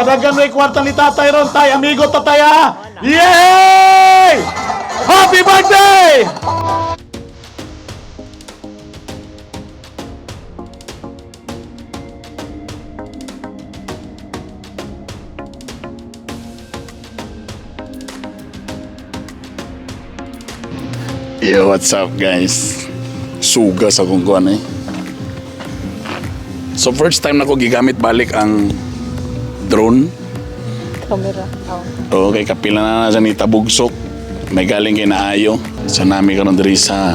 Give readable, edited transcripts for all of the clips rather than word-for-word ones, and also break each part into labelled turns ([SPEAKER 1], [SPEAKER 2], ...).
[SPEAKER 1] Kadaghan may kwarta ni Tatay ron, tay. Amigo tatay ha! Yay! Happy birthday! Yo, what's up, guys? Suga sa kong kuwan eh. So first time na ko gigamit balik ang drone.
[SPEAKER 2] Camera. Oh.
[SPEAKER 1] Okay, kapila na na sa ni Tabugsok. May galing kay naayo. So nami karon diri sa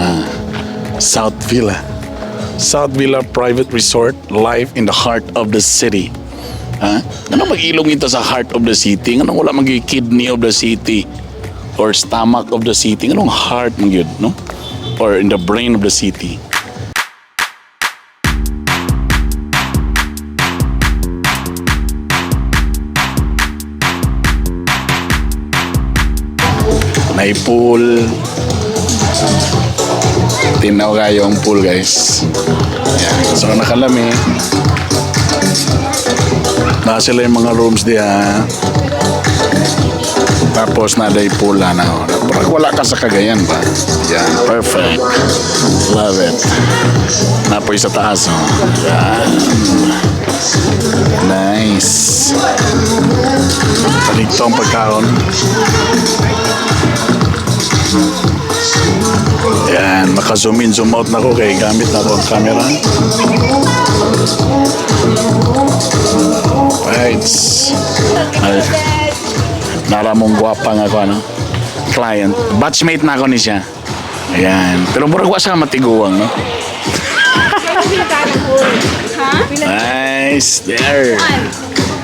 [SPEAKER 1] South Villa. South Villa Private Resort, live in the heart of the city. Ha? Ano mag-ilong ito sa heart of the city? Ano wala mag kidney of the city? Or stomach of the city? Anong heart man gyud, no? Or in the brain of the city? May pool. Tinaw kayo ang pool, guys. Yan. So, nakalami. Na sila yung mga rooms diha. Tapos na day pool na. Oh. Parang wala ka sa Cagayan ba? Yan, perfect. Love it. Napoy sa taas. Oh. Yan. Nice. Paligto ang pagkaon. Yan, maka-zoom in, zoom out na ko kay gamit na ko ang camera. Right. Ay, nara mong gwapa nga ko, ano? Client. Batchmate na ako ni siya. Ayan. Pero murag wa siya matiguang, no? Nice. There.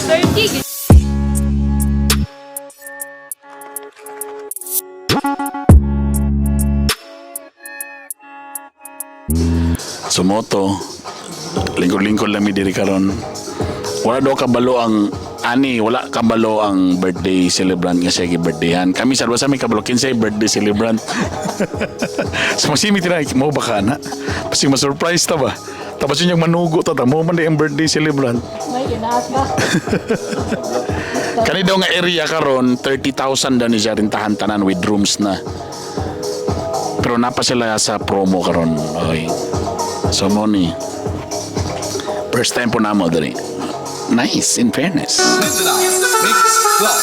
[SPEAKER 2] 30.
[SPEAKER 1] Sumoto. Lingkod-lingkod lang mi diri karon. Wala daw kabalo ang ani, wala kabalo ang birthday celebrant nga siya gi-birthdayhan. Kami sa sa mi kabalo kinsay birthday celebrant. So masimi tinay mo ba ka na? Kasi ma-surprise ta ba? Tapos yun yung manugo ta ta mo man di ang birthday celebrant.
[SPEAKER 2] May ginaas ba?
[SPEAKER 1] Kani daw nga area karon 30,000 daw ni siya rintahan tanan with rooms na. Pero napa sila sa promo karon. Okay. So mo ni first time po namo diri. Nice, in fairness.
[SPEAKER 3] Mix Club.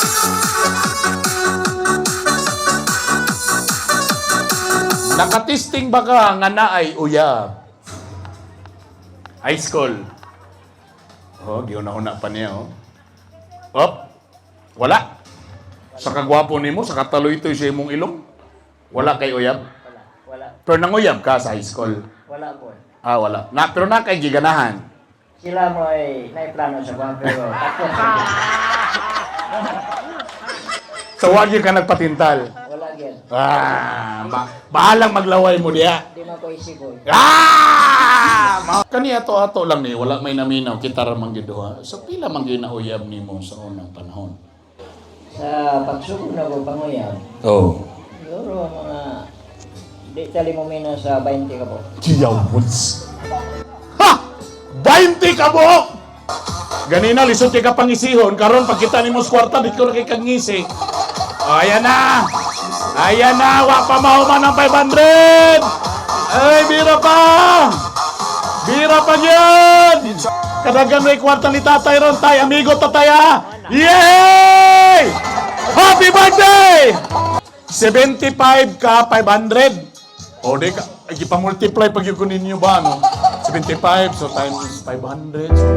[SPEAKER 1] Nakatisting ba ka nga naay uyab? High school. Oh, giuna-una pa niya, oh. Op. Wala. Sa kagwapo nimo, sa kataloy-toy sa imong ilong. Wala kay uyab.
[SPEAKER 4] Wala. Wala.
[SPEAKER 1] Pero nanguyab ka sa high school.
[SPEAKER 4] Wala po.
[SPEAKER 1] Ah, wala. Na, pero na kay giganahan.
[SPEAKER 4] Sila mo ay naiplano sa kuwan pero tapos
[SPEAKER 1] So, wag yun ka nagpatintal.
[SPEAKER 4] wala gyud.
[SPEAKER 1] Ah, bahalang maglaway mo diya.
[SPEAKER 4] Di man ko isipon.
[SPEAKER 1] Ah! Kani ato-ato lang ni, wala may naminaw, kita ra man gyud duha. So pila man gyud na uyab nimo sa unang panahon?
[SPEAKER 4] Sa pagsugod na ko panguyab,
[SPEAKER 1] Oh.
[SPEAKER 4] siguro mga di tali mo mina sa 20 ka po.
[SPEAKER 1] Kiyawuts. Ha! 20 ka buok! Ganina, lisod kay ka pangisihon. Karon pagkita nimo sa kwarta, di ko na kay kangisi. Oh, ayan na! Ayan na! Wa pa mahuman ang 500! Ay, bira pa! Bira pa yun! Kadagan may kwarta ni Tatay ron, tay. Amigo tatay ha! Yay! Happy birthday! 75 ka, 500. O, di ka, ay, ipamultiply pag yun ko ninyo ba, no? 75, so times 500. So,